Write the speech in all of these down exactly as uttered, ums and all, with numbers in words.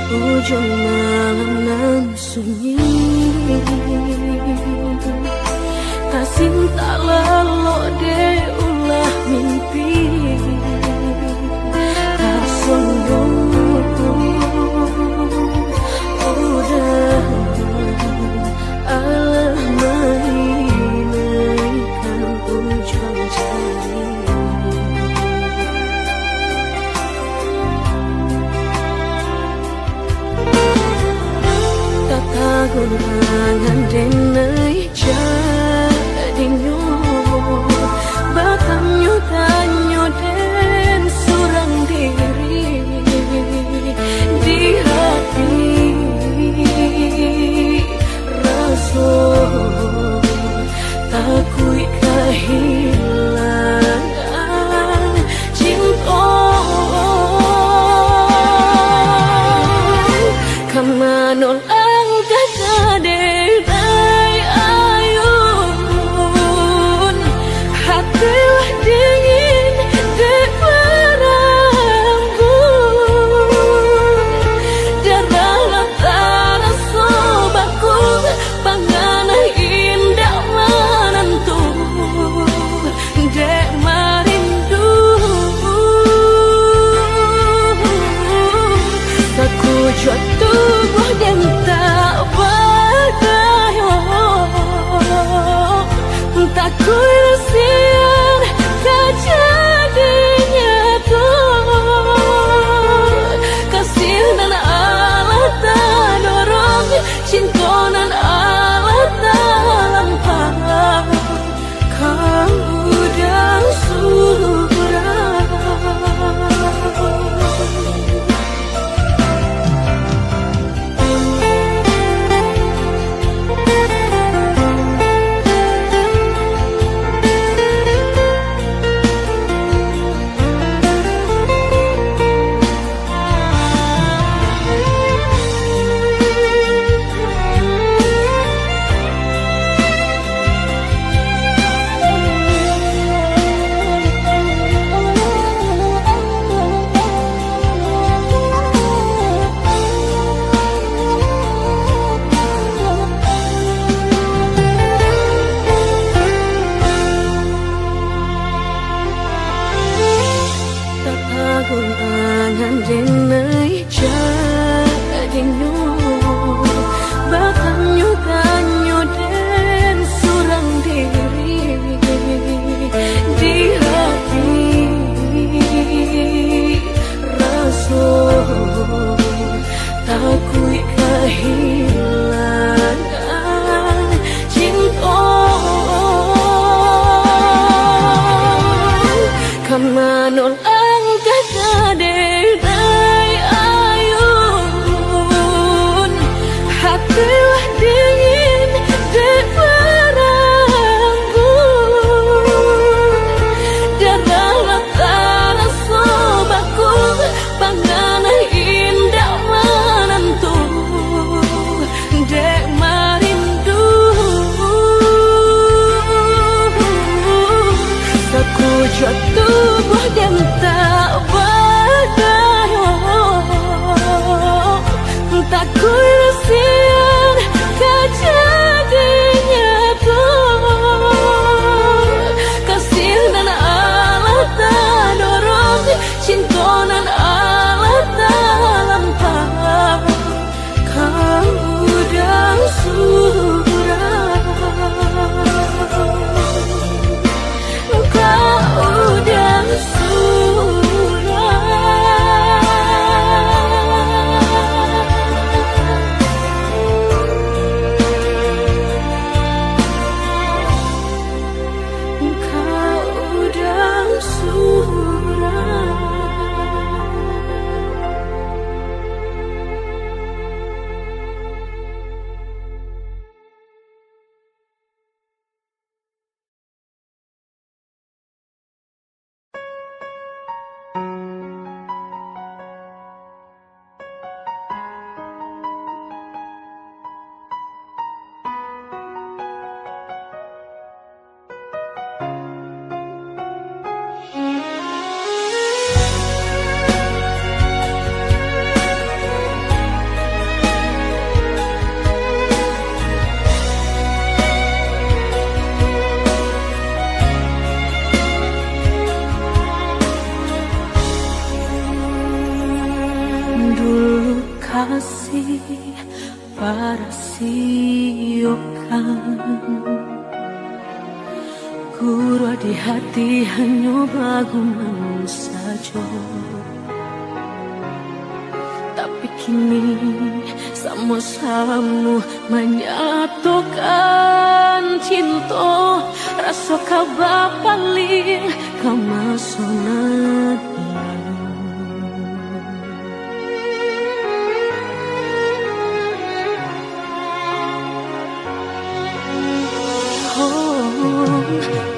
Ujuang malam nan sunyi, tasintak lalok dek ulah mimpi. Tasondong udah alah mainaikan ujuang jari. Tatagun tangan denai jadinyo, batanyo-tanyo den surang diri. Di hati raso takuik kahilangan cinto. Ka mano langkah ka denai ayun, hati lah dingin dek barambun. Darah lah taraso baku, panganai indak manantu dek marindu. Sakujua tubuah den tak badayo, takuik siang ka jadi nyato. Kasih nan alah tadorong, cinto nan alah talampau, ka udah surang. Kasih parasiokan, guruah di hati hanyo bagumam sajo. Tapi kini samo-samo manyatokan cinto, raso ka bapaliang ka maso nan lalu. Oh,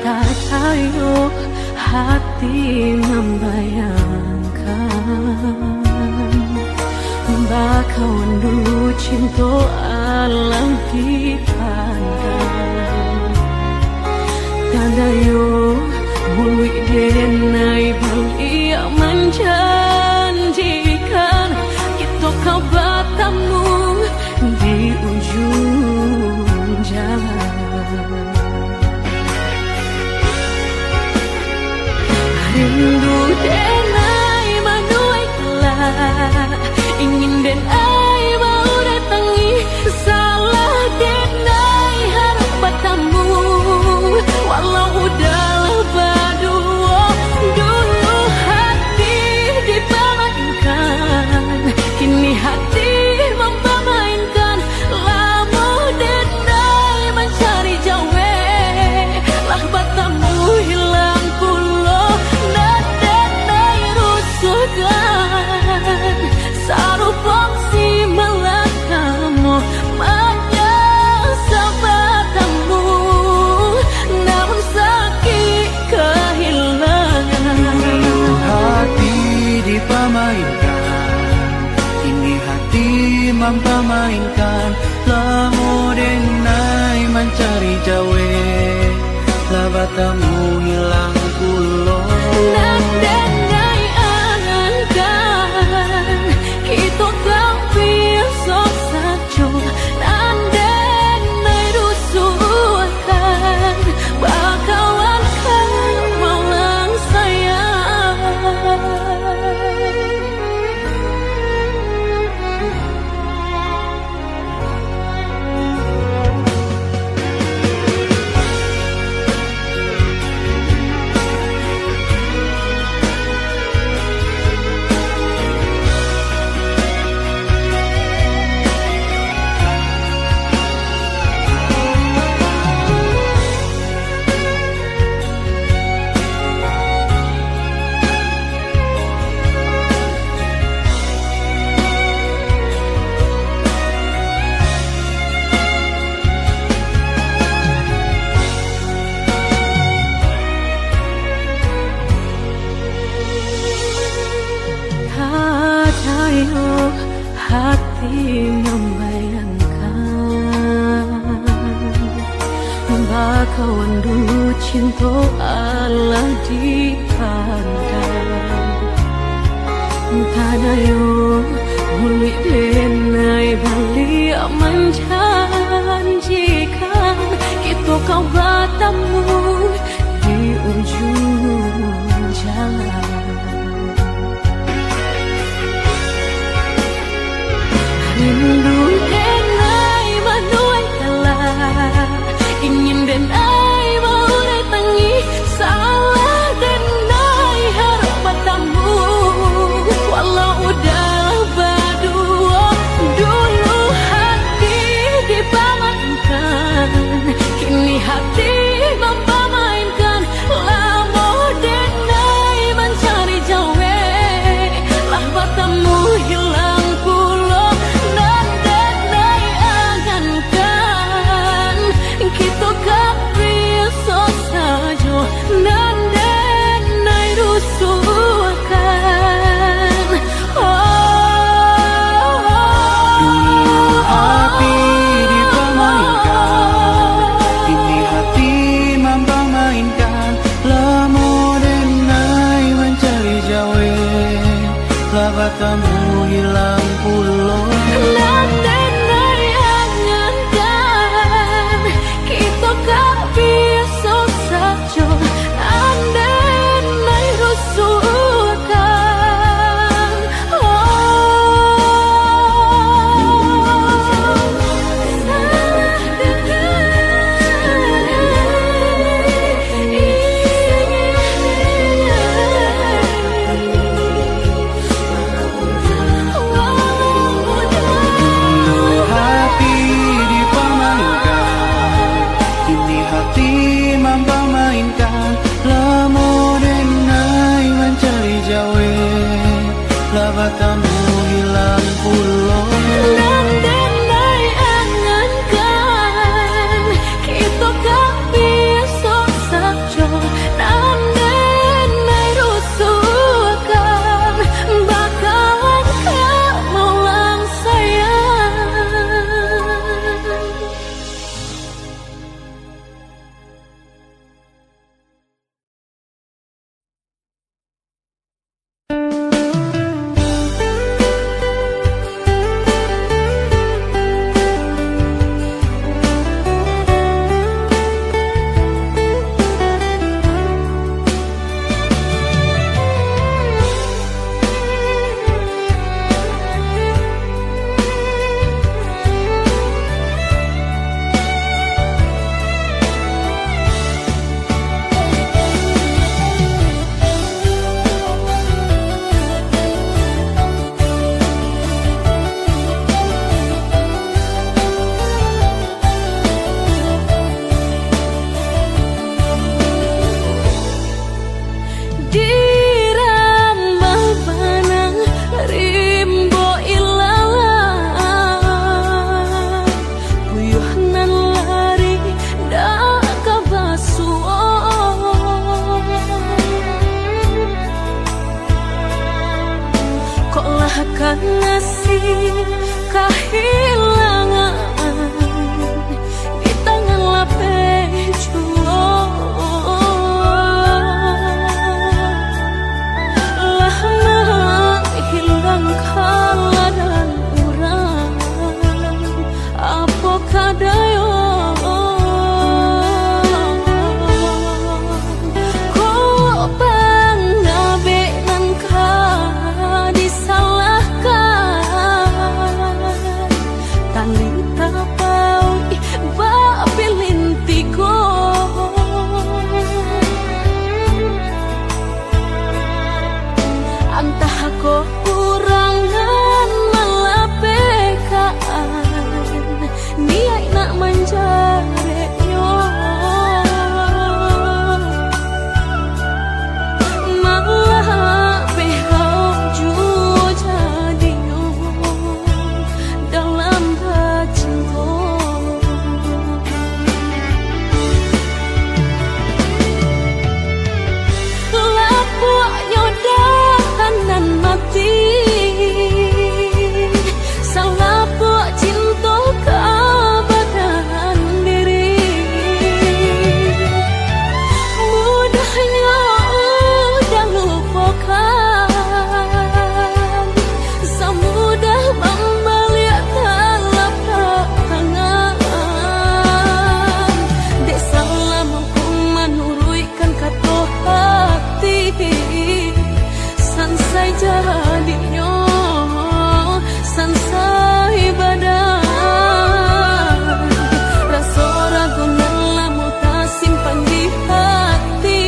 tatayo hati mambayangkan, bakawan dulu cinto alam dipandang. Tadayo muluik denai baliak manjanjikan, kito ka batamu di ujuang jalan. Rindu denai manuai lah, ingin denai baurai tangi, salah denai harap batamu. Walau udah baduo, dulu hati dipamainkan, kini hati mampamainkan. Lamo denai mancari jawek, lah batamu hilang pulo. Nan denai rusuahkan, sarupo si malakamo manyasah batamu, namun sakik kahilangan. Dulu hati dipamainkan, kini hati mampamainkan. Lamo denai mancari jawek, lah batamu hilang pulo. Nan denai angan-angan, kito ka baiak sajo. Nan denai rusuahkan, bakawan ka malang sayang. Tatayo hati mambayangkan, bakawan dulu cinto alah dipandang. Tadayo muluik denai baliak manjanjikan, kito ka batamu di ujuang jalan. Rindu denai manuai lah, ingin denai baurai tangi, salah denai harap batamu. Walau udah baduo, dulu hati dipamainkan, kini hati mampamainkan. Lamo denai mancari jawek, lah batamu hilang pulo. Nan denai angan-angan, kito ka baiak sajo. Nan denai rusuahkan, dulu hati dipamainkan, kini hati mampamainkan. Lamo denai mancari jawek, lah batamu hilang pulo. Nan denai angan-angan, kito ka baiak sajo. Nan denai rusuahkan, oh. Pulo. Nan den angan-angan, kito ka bisuak sajo. Nan den rusuahkan, bakawan ka maulang, sayang. Diramah bana rimbo ilalang, puyuah nan lari dak ka basuo. Kok lah ka nasib kahilangan, di tangan lapeh juo. Lah manghilang ka ladang urang, apo ka dayo. Kok pangabek nan ka disalahkan, tali tapauik bak pilin tigo. Antah ko urang nan malapehkan, niaik nak manjareknyo, malah bihau juo jadinyo dalam bacinto. Lapuaknyo dahan nan mati, salapuak cinto ka badan diri. Mudahnyo udah lupokan, samudah mambaliak talapak tangan. Dek salamo ko manuruik kan kato hati, sansai jadinyo, sansai badan. Raso ragu nan lamo tasimpan di hati,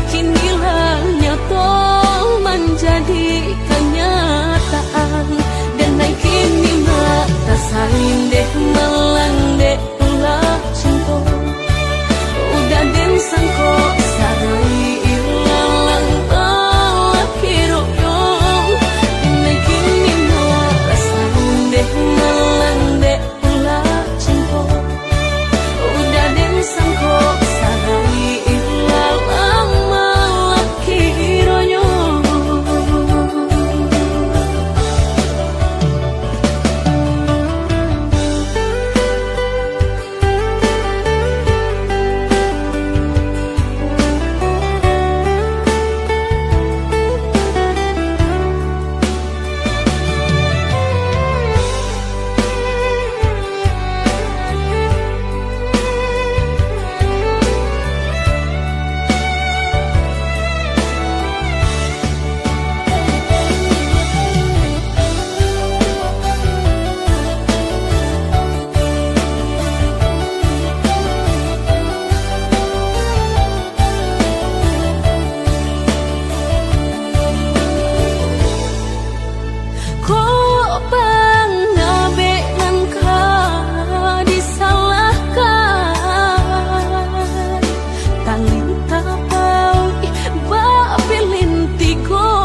kini lah nyato manjadi kanyataan. Dan ai kini mah tasalin dek malang dek ulah cinto. Udah den sangko sarai ilalang alah kironyo. Inai kini malah raso dek malang dek ulah cinto. Udah den sangko sarai ilalang alah kironyo. Kok pangabek nan ka disalahkan, tali tapauik bak pilin tigo.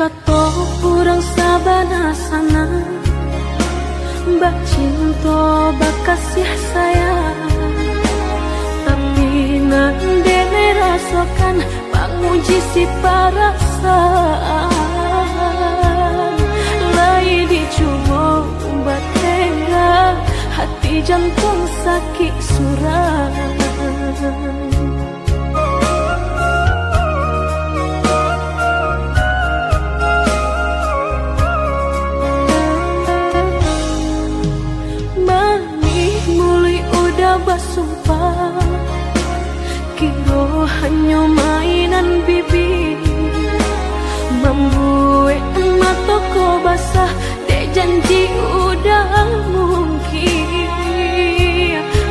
Kato urang sabana sanang, bacinto, bakasiah sayang, tapi nan denai rasokan, manguji si parasaan. Lai dicubo batengga, hati jantuang sakik surang. Manih muluik udah basumpah, kiro hanyo mainan bibia, mambuek mato ko basah, dek janji udah mungkin.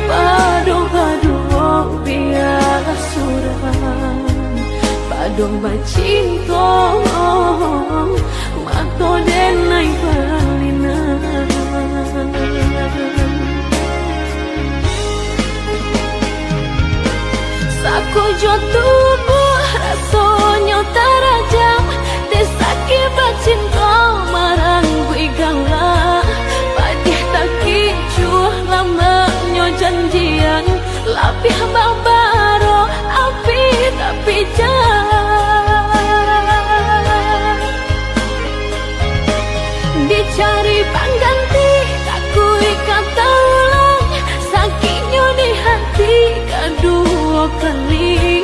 Pado baduo bialah surang, pado bacinto mato denai balinang. Sakujua tubuah rasonyo tarajam, dek sakik bacinto marangguik galak. Padih takicuah lamaknyo janjian, labiah babaro api tapi jan. Dicari pangganti, takuik ka taulang, sakiknyo di hati kaduo kali.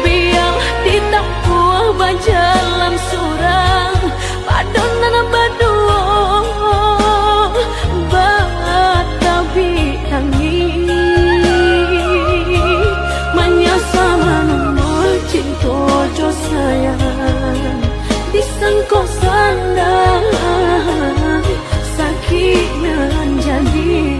Bialah ditampuah bajalan surang, pado nan baduo batabik tangih. Manyasa manomor cinto jo sayang, disangko sandang, sakik nan jadi.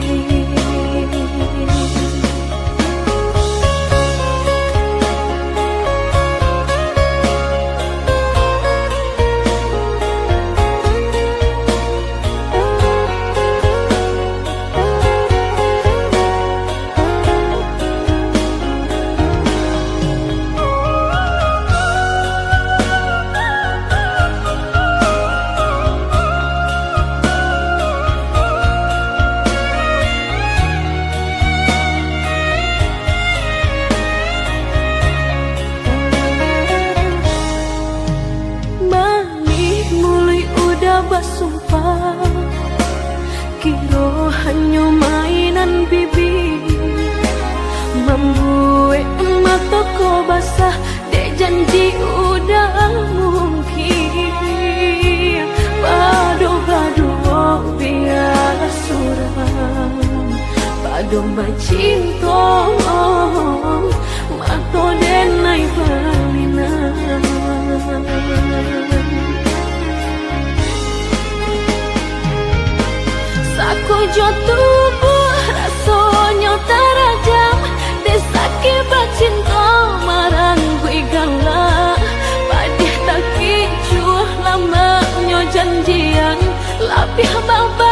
Manih muluik udah basumpah, kiro hanyo mainan bibia, mambuek mato ko basah, dek janji udah mungkin. Pado baduo bialah surang, pado bacinto mato denai balinang. Sakujua tubuah rasonyo tarajam, dek sakik bacinto marangguik galak. Padih takicuah lamaknyo janjian, labiah baba